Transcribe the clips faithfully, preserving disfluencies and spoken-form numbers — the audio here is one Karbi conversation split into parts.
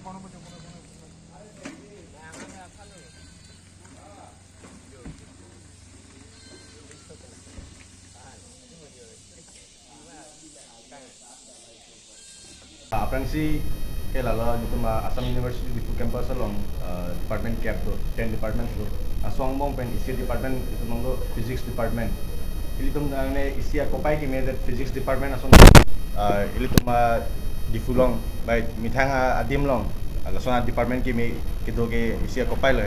Aphrangsi ke lalo nelitum, ah, Assam University Diphu campus along, ah, department kep do, ten department do. Laso angbong pen isi department itum do physics department. Ilitum nangne isi akopai kemedet physics department ason, ah, ilitum, ah, Diphu along, bai methang, ah, adim along, ah, lason department keme kedo ke isi akopai lo.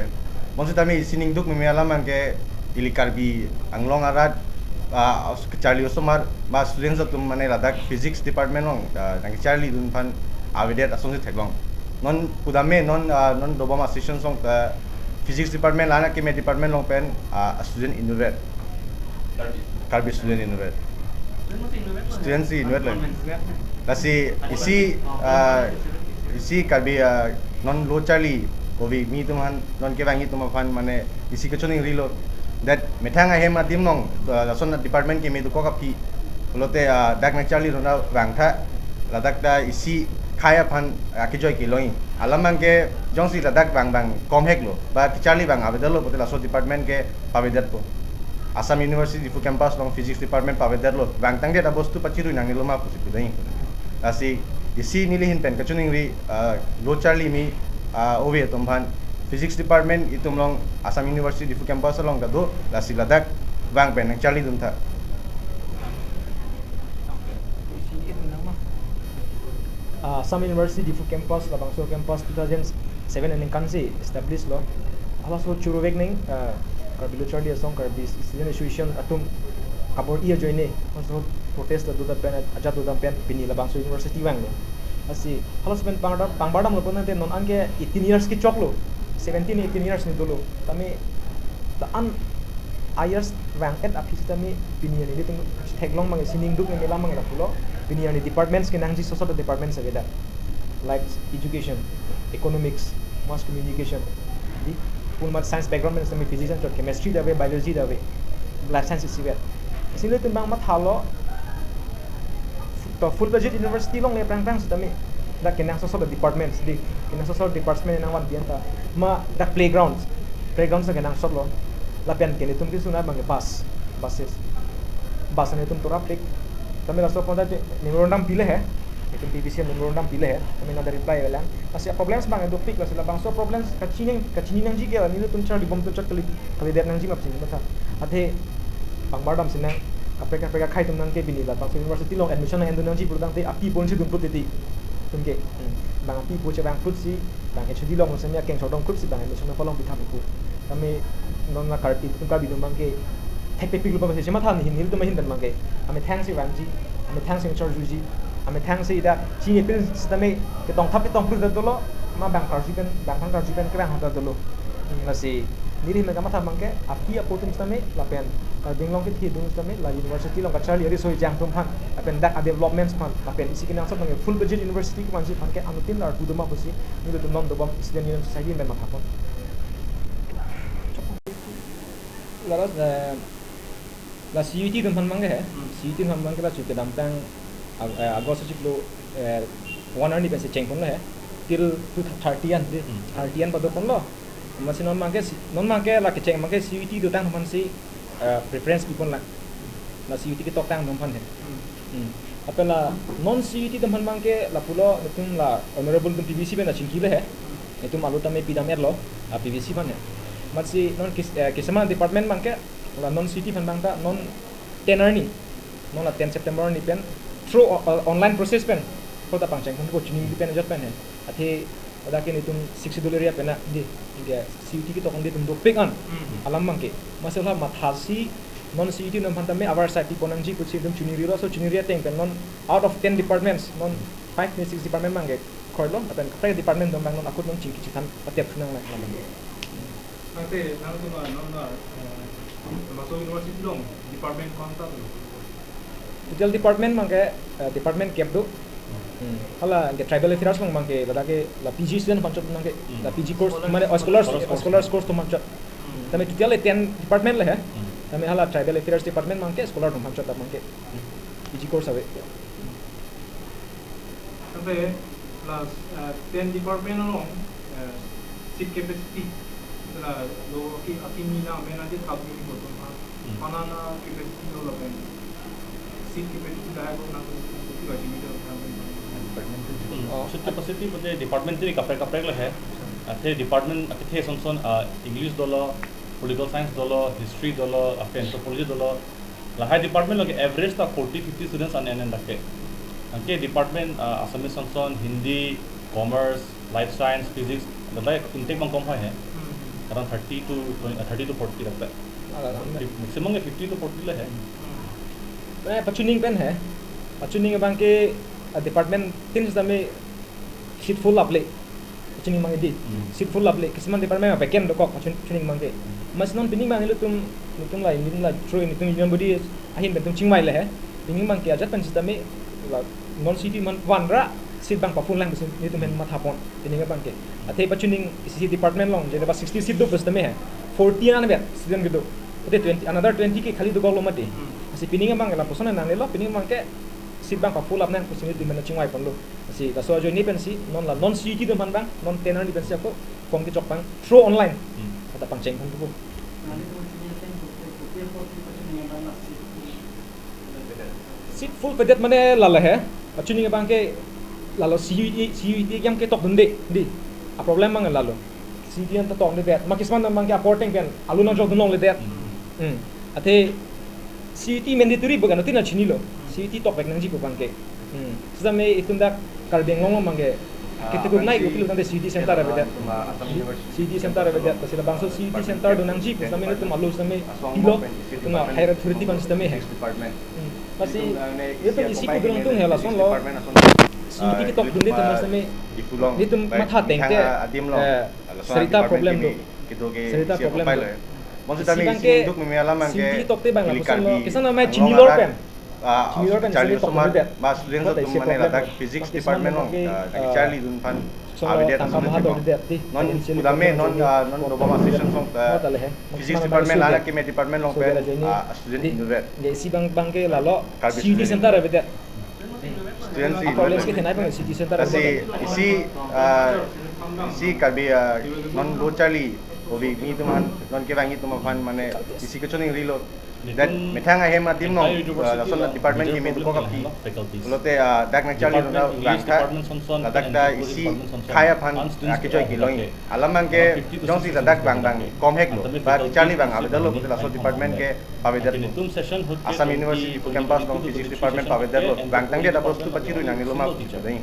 Bonsitame isi ningduk meme alam abangke ili Karbi Anglong arat, ah, kacharli osomar ba students atum mane ladak physics department along, ah, nangkacharlidun aphan avedet asonsi theklong. Non pudame non, ah, non dobom a-session along ta physics department la-an akeme department along pen, ah, student inutvet. Karbi student inutvet. Student si inutvet lo. Lasi isi, ah, isi Karbi, ah, non lo charli kove mi atum aphan, non kevangji atum aphan mane isi kachoningrilo. That methang ahem adim along, ah, lason department keme dokok aphi. Pulote, ah, dak nangcharli rona vangtha, ladak ta isi khei aphan, ah, kejoi kelongji. Alam abangke jongsi ladak vang abang komhek lo, ba kacharli abang avedetlo pulote laso department ke pavedetpo. Assam University Diphu campus along physics department pavedetlo. Vangtangdet abostu pachirui nangnelo ma pusi pudai. Lasi isi neli ahin pen kachiningri, ah, lo charli mi, ah, ove atum aphan physics department itum along Assam University Diphu campus along ta do, lasi ladak vang pen nangcharlidun tha. Ah, Assam University Diphu campus, labangso campus two thousand seven aningkan si establish lo. Halaso churuvek ning, ah, Karbi Lo Charli Asong, Karbi Student Association atum kabor-i ajoine, halaso protest dodam pen, ajat dodam pen, pini labangso university vanglo. Lasi, halaso pen pangdam, pangdamlo pulote non anke eighteen years kechoklo, seventeen, eighteen years ni dolo. Tame, la-an a-years vang-et aphi sitame pini arni ilitum theklong abang, isi ningduk nangkelang abang lapulo, pini arni departments kenangji sosot departments avedet. Like education, economics, mass communication, di, full math science background pen sitame physics anchot, chemistry ta ave, biology ta ave, life science isivet. Isi ilitum abang mathalo, to full fledged university along le prang prang sitame, dak kenangsot sosot departments di, kenangsot sosot department nangvanpi anta, ma dak playgrounds, playgrounds ta kenangsotlo, lapen ke nelitum kesung abang ke bus, buses, bus nelitum torapik, tame laso apot ta memorandum pile he, nelitum P V C memorandum pile he, tame nada reply avelang. Lasi problems abang dopik, lasi labangso problems kachini, kachini nangji ke la nelitum charlibom atum chot kali, kalidet nangji ma pusi matha. Athe pangbar dam sinang, kaprek kaprek akhei atum nangke pini labangso university along admission nang-endun nangji pulotangte api ponsi dunput titi. Atum ke, hmm, bang api po chevang phutsi, bang H O D along semi akeng chodong phutsi bang admission nangpalong pithap ipu. Tame non la Karbi, itum Karbi atum abangke thekpepiklo abang si chematha ni, nelitum ahin pen abangke. Amethang si vangji, amethang si charjuji, amethang si dak chini pin sitame ketongthap ketongphru ta dolo, ma bang karju pen, bang bang karju pen kevang ta dolo. Hmm, lasi neli ahin pen kamatha abangke, api apo atum sitame, lapen Karbi Anglong kethe atum sitame, la university along kacharli ari soi jang atum aphan, lapen dak a-developments aphan, lapen isi kenangsot abangke full fledged university kevanji aphan ke anuttin arpu doma pusi, nelitum non dobom student union society pen mathapon. Laras, eh, la C U E T atum aphan abangke he, Hmm. C U E T atum aphan abangke la chu kedamtang, Ag-, eh, August achiklo, eh, one arni pensi chengponlo he, till two thirty an di, Hmm. thirty an padoponlo. Amatsi non abangke si-, non abangke la kecheng abangke C U E T dotang aphansi, eh, preference piponlang. La C U E T ketoktang atum aphan he. Hmm. Hmm. Lapen la non C U E T atum aphan abangke lapulo nelitum la honorable atum P V C pen la chingkilo he. Nelitum alo tame pidam-etlo, ah, P V C aphan he. Amatsi non kis-, eh, kisama department abangke la non C U E T aphan abang ta non ten arni, non la ten September arni pen through o-, o-, online process pen, kota pangchengponpo chiningri pen ajat pen he. Athe dak ke nelitum Sixth Schedule area pen na di, ke C U E T ketok andi atum dopik an, Hmm. alam abangke. Amatsi la mathasi non C U E T atum aphan tame avar sai pipon nangji pusi nelitum chiningrilo, laso chiningri ateng pen non out of ten departments, non five ni six department abangke kroilo, lapen kaprek department atum abang non akut non chingki chethan patep nanglang alam abangke. Ante nangtum non, eh, laso university along department ko-an ta dolo? Total department abangke, eh, department kep do. Hmm. Hala ke tribal affairs along abangke, ladak ke la P G student aphan chot abangke, Hmm. la P G course, Scholars. mane, oh, scholars, Scholars course. scholars course atum aphan chot. Hmm. Tame total ten department le he. Hmm. Tame hala tribal affairs department abangke, scholar atum aphan chot abangke. Hmm. P G course ave. Ante Uh, uh, ten department along, uh, seat capacity, la lo ki akimi na mena di kap ni boton ha. Hmm. Mana na capacity lo lapen seat capacity dah ko na ko ko ki lagi ni dalam dalam. Hmm. Oh. Seat capacity pute department tiri kaprek kaprek le he. Athe department athe son son, uh, English dolo, political science dolo, history dolo, uh, anthropology dolo. Lahai department lo ke average ta forty fifty students an en en dak ke. Anke department, uh, Assamese son son, Hindi, commerce, life science, physics, ladak intake bang kom hai he. Hmm. Around thirty to twenty, uh, thirty to forty dak ta. Ala, ala. Maximum ke fifty to forty le he. Hmm. Eh, pachuning pen he. Pachuning abang ke, uh, department tin sitame seat full up le. Pachuning abang ke di. Hmm. Seat full up le. Kisiman department vacant dokok pachun-, pachuning abang ke. Mas non pining abang ilitum, ilitum la, ilitum la, through ilitum union body ahin pen itum chingvai le he. Pining abang ke ajat pen sitame la non C U E T man vanra seat abang pa full lang pusi ilitum pen mathapon. Pining abang ke. Athe pachuning isi department along, jene ba sixty seat do pusitame he. Forty anvet student kedo. Athe twenty, another twenty ke khali dokok lo mati. Hmm. Lasi pining abang ke lapuson nangnelo, pining abang ke seat abang pa full up nang pusi ilitum pen chingvai ponlo. Lasi laso ajoine pensi non la non C U E T atum aphan abang, non ten arni pensi ako form kechok abang through online. Hmm. Kata pangcheng pon kepu. Seat full pedet mane lalo he. Pachuning abang ke lalo C U E T, C U E T exam ketok dunde, di. A problem abang lalo. C U E T anta tokdedet. Ma kisiman abang ke apor ateng pen alun ajok dun longledet. Hmm. Hmm. Athe C U E T mandatory bok anuttin chinilo. C U E T tokvek nangji pu abang ke. Hmm. Sitame itum dak Karbi Anglong abang ke. Ah, ketekuk nai si ko pilo tangte C U E T center avedet. Assam University. C U E T center avedet. Pasi labangso C U E T center do nangji pu sitame itum alo sitame pilo. Itum higher authority abang sitame he. Department. Hmm. Lasi itum, eh, ne itum isi isi apa pudun ini tung he lason lo. Department ason. C U E T ketok dunde temas sitame. Itum matha ateng ke, adim lo. Eh, lason cerita department problem do. Cerita problem do. Bonsitame isi abang ke duk meme alam abang ke C U E T tokte abang lapuson lo. Kisan amai chinilor pen. Ah, chinilor pen charli sitame tok dunde. Ba students atum mane ladak physics department along, ah, charlidun aphan avedet tangka maha do dunde. Non pudame non, ah, non dobom association along ta physics department la keme department along pen, ah, student inutvet. Isi abang abang ke lalo C U E T center avedet. Students si college ke thenai abang C U E T center. Lasi isi, ah, isi Karbi, ah, non lo charli ove kimi atum aphan, non kevangji atum aphan mane isi kechoningrilo. That methang ahem adim along, ah, lason department kimi dokok aphi. Pulote, ah, dak nangcharli rona vangtha, ladak ta isi khei aphan, ah, kechoi kelongji. Alam abang ke jongsi ladak vang abang kom heklo. Ba charli abang avedetlo, pulote laso department ke pavedetlo. Assam University campus along physics department pavedetlo. Vangtangdet apot tu pachirui nangnelo ma pu chodai.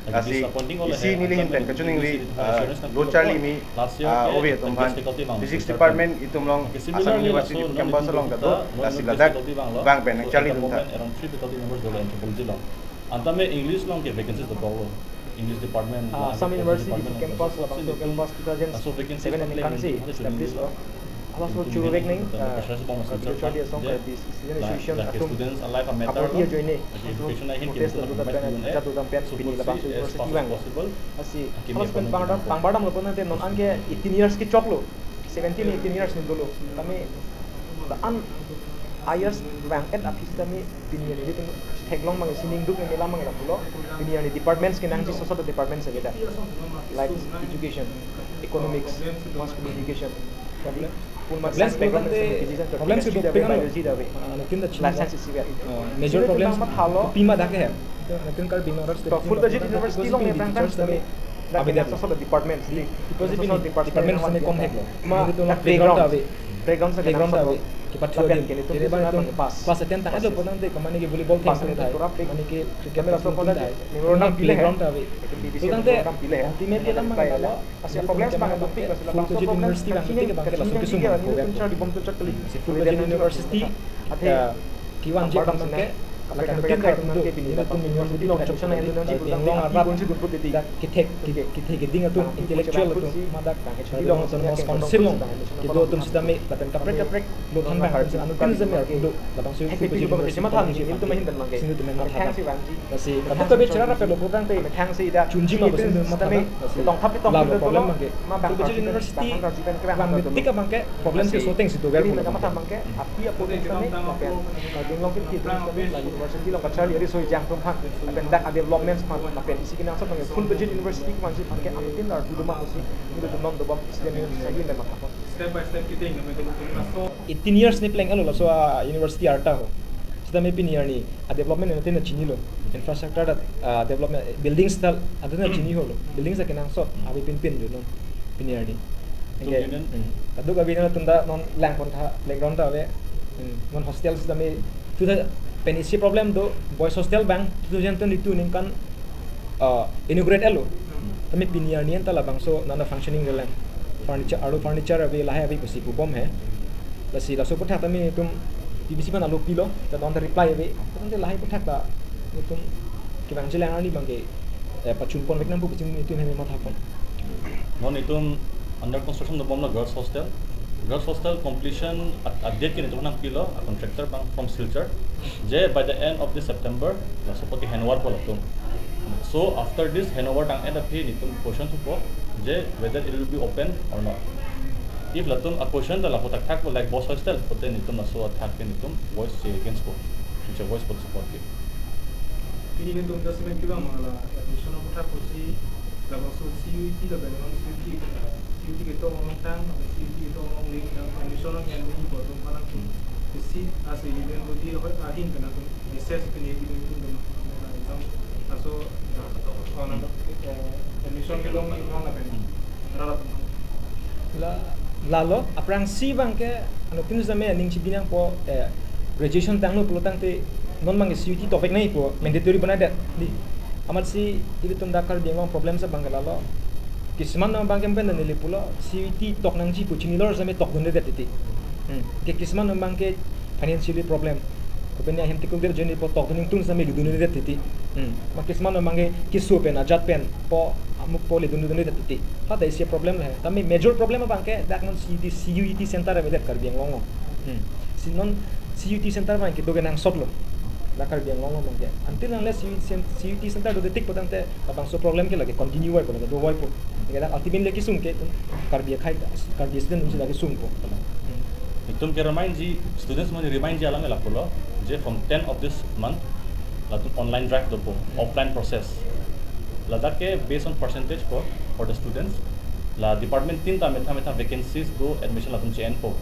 Lasi isi neli ahin pen kachiningri, ah, lo charli kimi, ah, ove atum aphan physics department itum along Assam University campus along ta do, lasi ladak vang pen nangcharlidun tha. Antame English along ke vacancies dokok lo. English department, ah, Assam University campus, labangso campus two thousand seven aningkan si establish lo. Halaso churuvek nang, ah, Karbi Lo Charli Asong Karbi Student Association atum apor ajoine protest dodam pen, ajat dodam pen pini labangso university vang. Lasi halas pen pangdam, pangbardamlo pulote non an ke eighteen years kechoklo, seventeen eighteen years ni dolo. Tame la-an ayers vang-et aphi sitame pini arni itum theklong abang sining duk meme alam abang lapulo. Pini arni departments kenangji soso departments avedet. Like education, economics, mass communication. Problem, problem background si dopik, biology dave. Life science isi ave. Major problem mathalo. Pima dak he. Full budget university along ne vangtang sitame dak soso departments. Department sitame kom heklo. Ma background ave. Background sa background ave. Kepathu adim. Lapen ke itum class ten tanglo pulote ke mane ke volleyball thengthung thai, mane ke cricket thengthung thai. Playground ave. Pulotangte ultimately alam abang lalo. Asi problem abang dopik, full budget university abang dopik abang ke laso kesung abang ko. Full budget university, eh, kevangji abang ke la kanuttin ta do, nelitum union body pen, Karbi Anglong arat dak kethek, kethek keding atum, intellectual atum, ma dak Karbi Anglong Autonomous Council along kedo atum sitame lapen kaprek kaprek lo than abang atum anuttin sitame arpu do, labangso full budget university abang ke. Lasi kadokave chera rapetlo pulotangte chunji ma pusi matha, lasi lalo problem abang ke. Full budget university vangme tik abang ke problem keso ateng si dover pulo abang ke. Api apo sitame lapen Karbi Anglong ke, ke sitame lalo University along kacharli ari soi jang atum aphan, lapen dak a-developments aphan, lapen isi kenangsot abang ke phun pejin university kemanji aphan ke anuttin arpu do ma pusi, nelitum non dobom student union sali le matha pon. Step by step kita ingin menentukan laso. Eighteen years ni pleng alo laso, ah, university arta ho. Sitame pini arni a-development anuttin chinilo. Infrastructure ta, ah, development, buildings ta anuttin chini holo. Buildings ta kenangsot ave pinpin do non pini arni. Tum Anke, union? Hmm. Kadokave nelitum ta non lang pon tha, playground ta ave. Hmm. Non hostel sitame tu ta pen isi problem do, boys hostel abang two thousand twenty-two ningkan, uh, inaugurate alo. Hmm. Tame pini arni anta labangso nana functioning le lang. Furniture, arlo furniture ave, lahai ave pusi pubom he. Lasi laso aphuthak tame nelitum P B C aphan alo pilo, ta non ta reply ave. Tame lahai aphuthak ta nelitum kevangji alang arni abang ke, eh, pachun pon vek nangpo pusi nelitum hem matha pon. Non itum under construction dobom lo girls hostel. Girls hostel completion a-, a-date ke nelitum nangpilo, a-contractor abang from Silchar. Je by the end of this September, laso apot ke handover po latum. So after this handover tang end up he nelitum question thupo, je whether it will be open or not. If latum a-question ta lapu thakthak po like boys hostel, pote nelitum laso athak ke nelitum voice che against po. Nelitum voice po support ke. Pini nelitum just main kevang ma la admission aphuthak pusi labangso C U E T lapen non C U E T, C U E T ketok along tang, C U E T ketok along link tang, admission along yan ni bo atum aphan nangtum. Isi a-student body ahoi ahin pen nangtum assess pini pini nelitum exam laso, oh, nang, eh, admission kelong ni along lapen. Rara atum. La, lalo, aphrangsi abang ke, anuttin sitame aning chibi nangpo, eh, graduation tanglo pulo tangte, non abang ke C U E T tok vek nangpo, mandatory bonai det, di. Amatsi, ilitum dak Karbi Anglong problems abang ke lalo. Kisiman abang ke pen neli pulo, C U E T tok nangji pu chinilo sitame tokdunde det titi. Hmm. Ke kisiman abang ke financially problem. Kopine ahem tikuk der joni po tokdun ingtun sitame ledunde det titi. Hmm. Ma kisiman abang ke keso pen, ajat pen, po, amuk po ledunde det titi. Hata isi problem le. Tame major problem abang ke dak non C U E T, C U E T center avedet Karbi Anglong along. Hmm. Si non C U E T center abang ke do kenangsot lo. La Karbi Anglong along abang ke. Until unless C U E T cen-, C U E T center do detik pu tangte labangso problem ke lake continue vai po, lake do vai po. Lake dak ultimately kesung ke Karbi akhai, Karbi student atum si lake sungpo. Hmm. Itum ke remind ji, students atum remind ji alam ke lapulo, je from ten of this month, latum online drive dopo, offline process. Ladak ke based on percentage po, for the students, la department tin ta metha metha vacancies do admission latum che-enpo.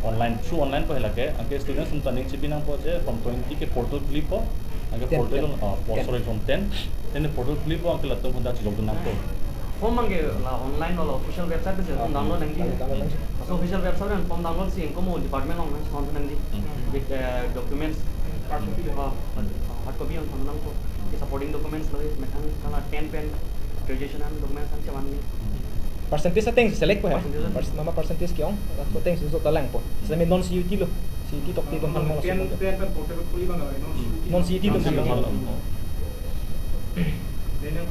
Online, through online po he lake, anke students atum ta ning chibi nangpo je from twenty ke portal khuli po, anke Ten, portal ten, along, ah, po, ten. Sorry, from ten, ten portal khuli po, anke latum handa chilok dun nangpo. Form abang ke la online lo, la official website si form download nangji. Download nangji. So official website and form download si ingko mo department along nang form nangji. Hmm. With, uh, documents. Hard copy. Ah, hard copy along form nangpo. Ke supporting documents lo, methang kala ten pen, graduation an documents an chevan ni. Percentage ateng select po he. Percentage. Pers-, mama percentage ke-ong, ateng si jota lang po. Sitame non C U E T lo. C U E T tok ti tum pan mo. Ten, ten pen portal khuli abang non C U E T. Non C U E T tum. Non C U E T. Then yang